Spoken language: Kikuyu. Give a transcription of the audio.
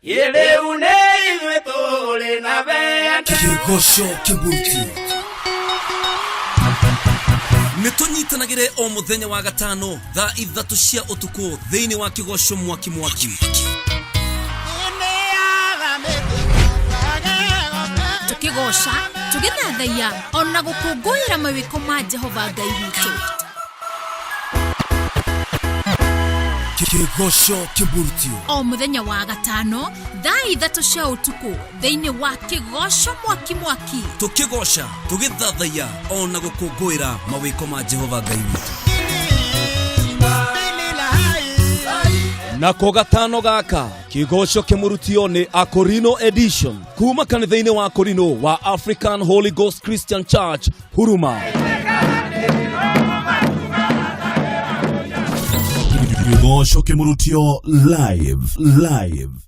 Rĩu nĩ ithuĩ tũrĩ na bendera. Kĩgoco kĩmbuti nĩ tũnyitanagĩre o mũthenya wa gatano thaa 3 cia ũtukũ thĩinĩ wa kĩgoco mwaki mwaki. Tũkĩgoca, tũgĩthathaiya ona gũkũngũĩra mawĩko ma Jehova Ngai witũ. Kĩgoco kĩmburutio o mũthenya wa gatano thaa 3 cia ũtukũ thĩinĩ wa kĩgoco mwaki mwaki. Tũkĩgoca, tũgĩthathaiya ona gũkũngũĩra mawĩko ma Jehova Ngai witũ. Nako gatano gaka kĩgoco kĩmũrutio nĩ Akorino Edition kuma kanitha-inĩ wa Korino wa African Holy Ghost Christian Church Huruma. Kĩgoco kĩmũrutio live live.